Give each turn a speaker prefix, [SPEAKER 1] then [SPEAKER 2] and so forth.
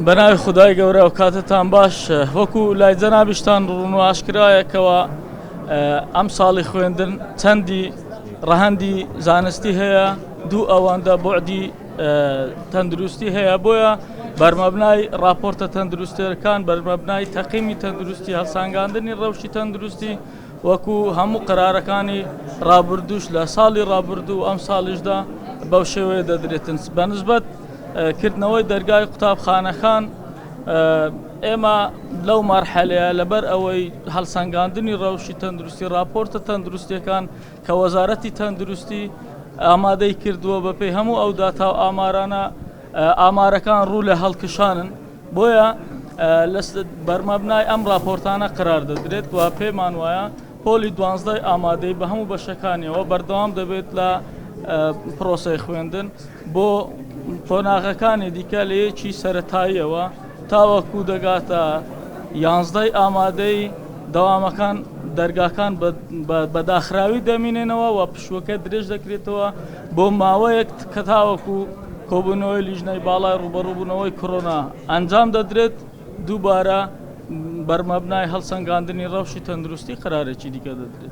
[SPEAKER 1] بەناوی خودای گەورە و کاتتان باش. وەکو لای جەنابیشتان ڕوون و ئاشکرایە کەوا ئەم ساڵی خوێندن چەندی ڕەهەندی زانستی هەیە، دوو ئەوەندە بوعدی تەندروستی هەیە، بۆیە بەرمەبنای راپۆرتە تەندروستیەکان، بەرمەبنای تەقیمی تەندروستی، هەڵسانگاندنی ڕەوشی تەندروستی، وەکو هەموو قەرارەکانی ڕابردووش لە ساڵی ڕابردوو و ئەم ساڵیشدا بەو شێوەیە دەدرێتن. بەنسبەت کردنەوەی دەرگای قوتابخانەکان ئێمە لەو مەرحەلەیە لەبەر ئەوەی هەڵسەنگاندنی ڕەوشی تەندروستی، راپۆرتە تەندروستیەکان کە وەزارەتی تەندروستی ئامادەی کردووە بەپێی هەموو ئەو داتا و ئامارانە، ئامارەکان ڕوو لە هەڵکشانن، بۆیە بەرمەبنای ئەم راپۆرتانە قرار دەدرێت و پێمان وایە پۆلی دوانزدەی ئامادەی بە هەموو بەشەکانیەوە بەردەوام دەبێت لە پرۆسەی خوێندن. بۆ قۆناغەکانی دیکە لە یەکی سەرەتاییەوە تاوەکو دەگاتە یانزدەی ئامادەی دەوامەکان دەرگاکان بە داخراوی دەمینێنەوە و پشووەکە درێژ دەکرێتەوە بۆ ماوەیەک کە تاوەکو کۆبوونەوەی لیژنەی باڵای ڕووبەڕووبوونەوەی کۆرۆنا ئەنجام دەدرێت، دووبارە بەرمەبنای هەڵسەنگاندنی ڕەوشی تەندروستی قەرارێکی دیکە دەدرێت.